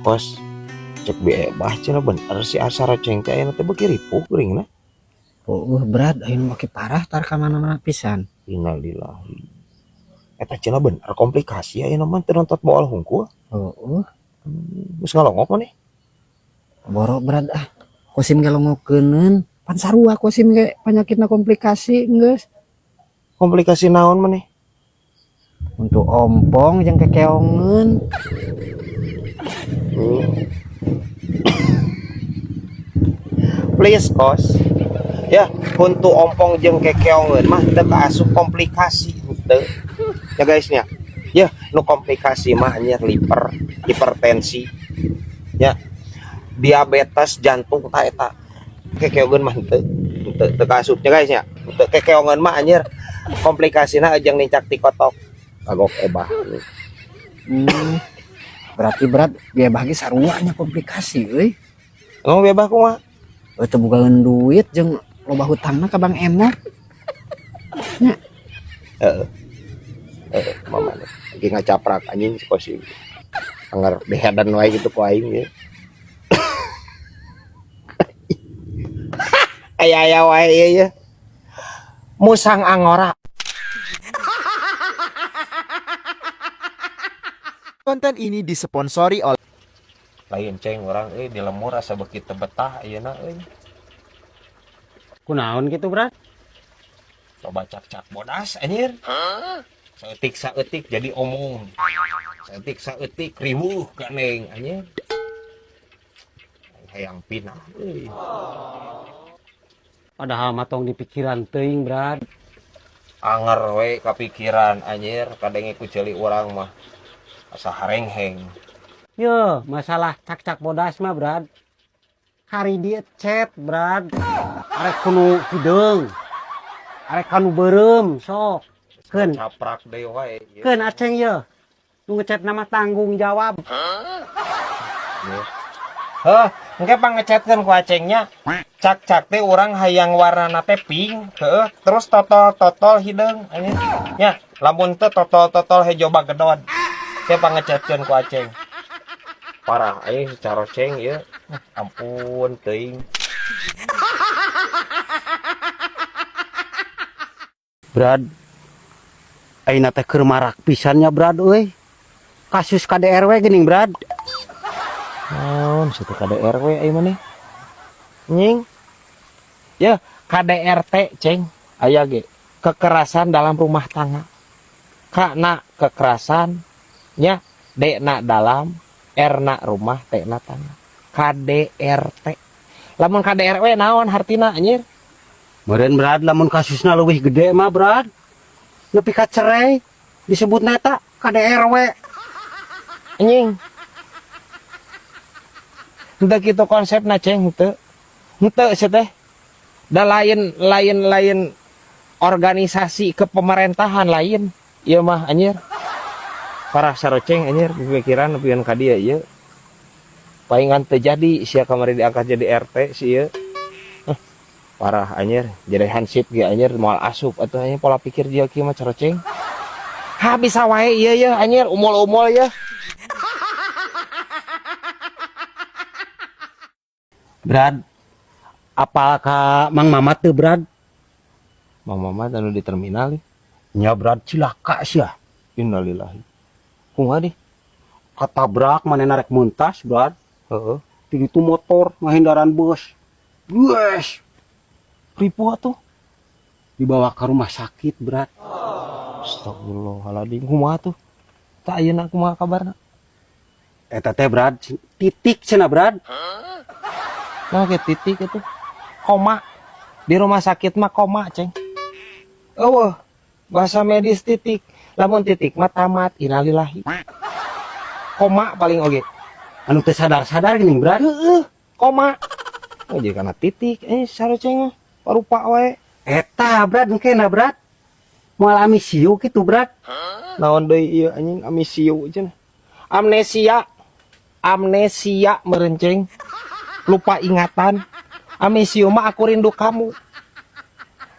Kos cek Bi Ebah cenah bener si Asa Roceng teh ayeuna teh beuki ripuh geuringna. Oh, berat ayeuna make parah tar ka mana-mana pisan. Innalillahi. Eta cenah bener komplikasi ayeuna mah teu nontot bool hungkul. Oh, Geus ngalongok maneh? Boro berat ah. Kosim ge longokeunkeun. Pan sarua kosim ge panyakitna komplikasi geus. Komplikasi naon maneh? Untuk ompong jeung kekeongeun. Please kos. Ya, untuk ompong jeung kekeongeun mah teu kaasup komplikasi henteu. Ya guys nya. Ya, nu komplikasi mah anjir liver, hipertensi. Ya. Diabetes jantung ta eta. Kekeongeun mah henteu. Henteu teu kaasup nya guys nya. Henteu kekeongeun mah anjir komplikasina jeung nincak ti kotok. Kagok ebah. Berarti berat biaya bagi sarua nya komplikasi euy. Emang biaya kumaha? Euy teu bogaeun duit jeung loba hutangna ka Bang Emok. Nya. Heeh. Heeh, mama lagi ngacaprak anjing si Kosim. Anger dihedan wae gitu ku aing ge. Aya-aya wae ieu ye. Musang angora. Konten ini disponsori oleh lain ceng orang euy di lemur asa beuki teu betah ayeuna euy. Kunaon kitu, Brad? Coba cak-cak bodas anjir. Saeutik-saeutik jadi omong. Saeutik-saeutik riweuh ganeng anjir. Hayang pinah euy. Padahal mah tong dipikiran teuing, Brad. Anger we kapikiran anjir kadenge ku ceuli urang mah. Asa harengheng. Yo, masalah cak-cak bodas mah, Brad. Kari dia chat, Brad. Arek kunu hideung. Arek kanu beureum, sok. Keun. Caprak deui wae. Keun aceng ye. Nu ngechat nama tanggung jawab. Heh, engke pangechatkeun ku acengnya. Cak-cak teh urang hayang warnana teh pink, heueuh, terus totol-totol hideung anjing. Nya, lamun teu totol-totol hejo bagedod. Teh pangechatkeun ku aceng. Parah aing secara ceng ieu. Ampun teuing. Brad, ayeuna teh keur marak pisan nya Brad euy. Kasus KDRW geuning Brad. Naon situ KDRW ayeuna maneh? Nying. Ya, KDRT ceng aya ge. Kekerasan dalam rumah tangga. K na kekerasan nya, D na dalam, R na rumah, T na tangga. KDRT. Lamun KDRW naon hartina anjir? Meureun Brad lamun kasusna leuwih gede mah Brad. Nepi ka cerai disebutna eta KDRW. Anjing. Henteu kitu konsepna ceng henteu. Henteu sia teh. Da lain organisasi kepemerintahan lain. Ieu mah anjir. Parah saroceng anjir pikiran nepikeun ka dieu ieu. Palingan teu jadi sia kamari diangkat jadi RT si ieu. Parah anjir, jadi hansip ge anjir moal asup atuh anjir pola pikir dia kieu mah caroceng. Ha bisa wae ieu ye anjir umul-umul ye. Brad, apal ka Mang Mamat teu Brad? Mang Mamat anu di terminal. Nya Brad cilaka sia. Innalillahi. Kumaha dih? Katabrak manehna rek mentas Brad. Heeh. Di ditu motor ngahindaran bus. Yes. Ripuh atuh. Dibawa ke rumah sakit Brad. Astagfirullahaladzim, kumaha tuh? Tak ayeuna kumaha kabarna? Eta teh Brad, titik cenah Brad. Nah, ke titik itu. Koma. Di rumah sakit mah koma, ceng. Eueuh, bahasa medis titik. Lamun titik mah tamat, innalillahi. Koma paling oge. Anu teu sadar-sadar geuning Brad. Heeh, koma. Oh, jadi kana titik, saroceng mah parupa wae. Eta Brad engkena Brad. Moal amisiu kitu Brad. Naon deui ieu anjing amisiu cenah. Amnesia. Amnesia merenceng. Lupa ingatan. Amisiu mah aku rindu kamu.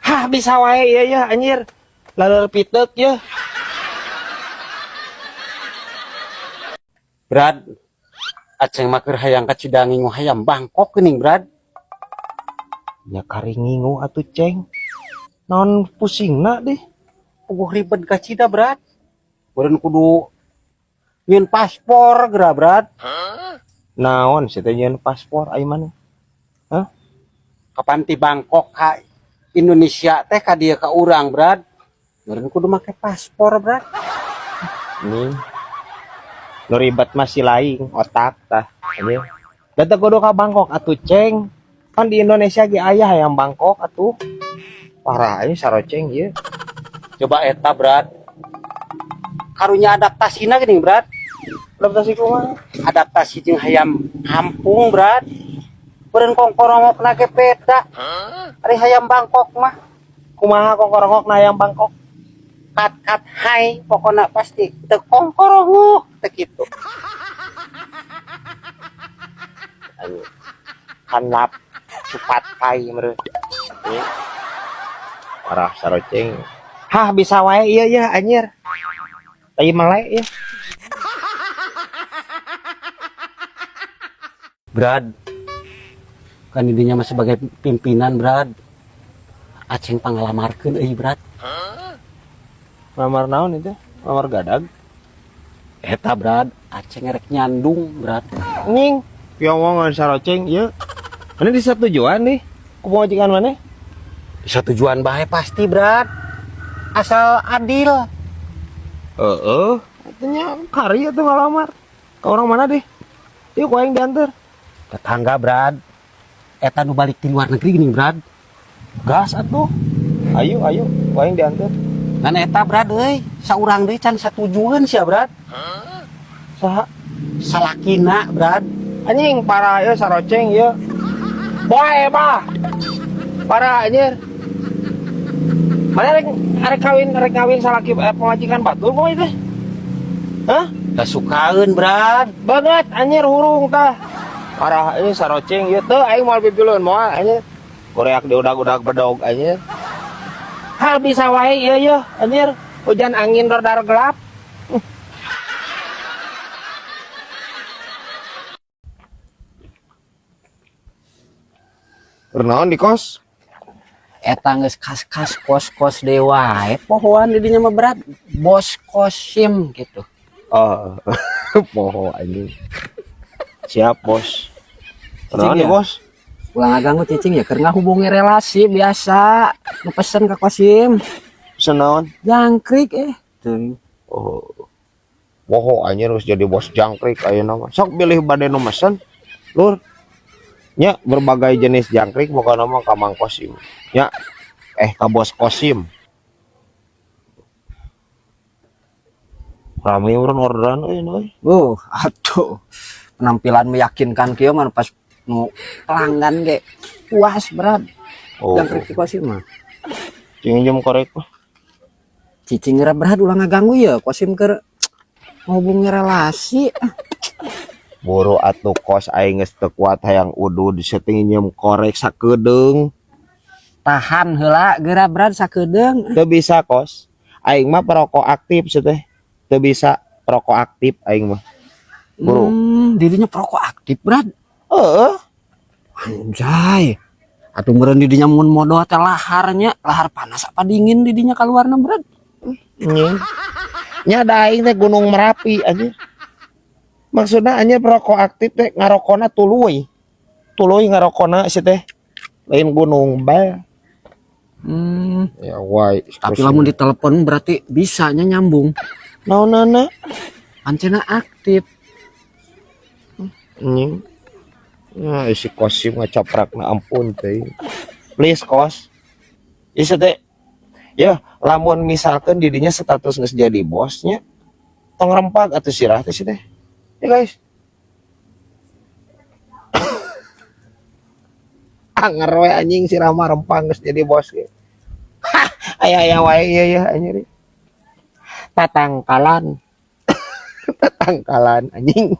Hah bisa wae ieu ya anjir. Laleur piteuk ye. Brad. Aceng mah keur hayang ka Cida ngingu hayam Bangkok geuning, Brad. Ya kari ngingu atuh, Ceng. Naon pusingna deh? Puguh ribet ka Cida, Brad. Meureun kudu nyieun paspor geura, Brad. Naon sih teh nyieun paspor ai maneh? Hah? Kapan ti Bangkok ka Indonesia teh ka dieu ka urang, Brad. Meureun kudu make paspor, Brad. Nih. Nu ribet mah si laing otak tah. Anjir. Da teu kudu ka Bangkok atuh, Ceng. Kan di Indonesia ge aya hayam Bangkok atuh. Parah ini saroceng ieu. Coba eta, Brad. Karunya adaptasina geuning, Brad. Adaptasi kumaha? Adaptasi jeung hayam kampung, Brad. Meureun kongkorongokna ge beda. Ari hayam Bangkok mah Kumaha kongkorongokna hayam Bangkok? Kat kat hai, pokokna pasti teu kongkorongok teu kitu. Anjir. Kanlap cepat kai meureun. Ieu. Parah saroceng. Hah, bisa wae ieu ya anjir. Tai male ya. Brad, kan didinya mah sebagai pimpinan, Brad. Aceng panglamarkeun euy, Brad. Lamar naon itu? Lamar gadag? Eta, Brad, Aceng rek nyandung, Brad. Nying, piongongan saroceng ieu. Mana di tujuan nih? Ku pamajikan mana? Bisa tujuan bae pasti, Brad. Asal adil. Heeh, artinya kari atuh ngalamar. Ke orang mana deh? Yuk ku aing diantar. Tetangga, Brad. Eta nu balik ti luar negeri geuning, Brad. Gas atuh. Ayo, ayo, ku aing diantar. Ngan eta, Brad euy, saurang deui can satujueun sia, Brad. Saha? Salakina, Brad. Anjing parah ieu saroceng ieu. Boe bah. Parah anjir. Mana rek kawin salaki pamajikan batur kumaha itu? Hah? Da sukaeun, Brad. Banget anjir hurung tah. Parah ieu saroceng ieu teu aing moal pipilueun moal anjir. Koreak diudag-udag bedog anjir. Hal bisa wae ieu yeuh anjir. Hujan angin dordar gelap. Kunaon di kos? Eta geus kas-kas kos-kos deui wae pohoan di dinya mah, Brad. Bos Kosim gitu. Oh, poho anjing. Siap, Bos. Cicing Kunaon di ya? Bos? Ulah ngaganggu cicing ya, keur ngahubungi relasi biasa. Nu pesen ka Kosim. Pesen naon? Jangkrik eh. Teuing. Oh. Poho anjir geus jadi bos jangkrik ayeuna mah. Sok bilih bade nu mesen. Lur. Nya berbagai jenis jangkrik pokokna mah ka Mang Kosim. Nya ka Bos Kosim. Rame urang orderan euy euy. Atuh. Penampilan meyakinkan kieu mah pas nu pelanggan ge puas, Brad. Oh. Jangkrik ti Kosim mah. Cing jam korek mah. Cicing geura, Brad, ulah ngaganggu ya Kosim keur ngahubungi relasi. Buru atuh kos, aing geus teu kuat hayang udud disetting nyeum korek sakedeung. Tahan heula geura, Brad, sakedeung. Teu bisa, Kos. Aing mah perokok aktif sih teh. Teu bisa perokok aktif aing mah. Buru. Dirinya perokok aktif, Brad. Heeh. Anjay. Atuh meureun di dinya mun modal teh laharnya, lahar panas apa dingin di dinya kaluarna, Brad? Nying. Nya da aing teh Gunung Merapi anjir. Maksudna anjir perokok aktif teh ngarokona tuluy. Tuluy ngarokona sih teh. Lain gunung bae. Ya wae. Tapi lamun ditelepon berarti bisanya nyambung. Naonana? Ancena aktif. Nying. Nah, isi Kosim ngacaprakna ampun teh. Please, Kos. Isi teh. Ya, lamun misalkan didinya status geus jadi bosnya, tong rempag atuh sirah teh sih teh. Ya guys. Anger we anjing sirah mah rempang geus jadi bos ge. Hah, aya aya wae ieu ya anjir. Tatangkalan. Tatangkalan anjing.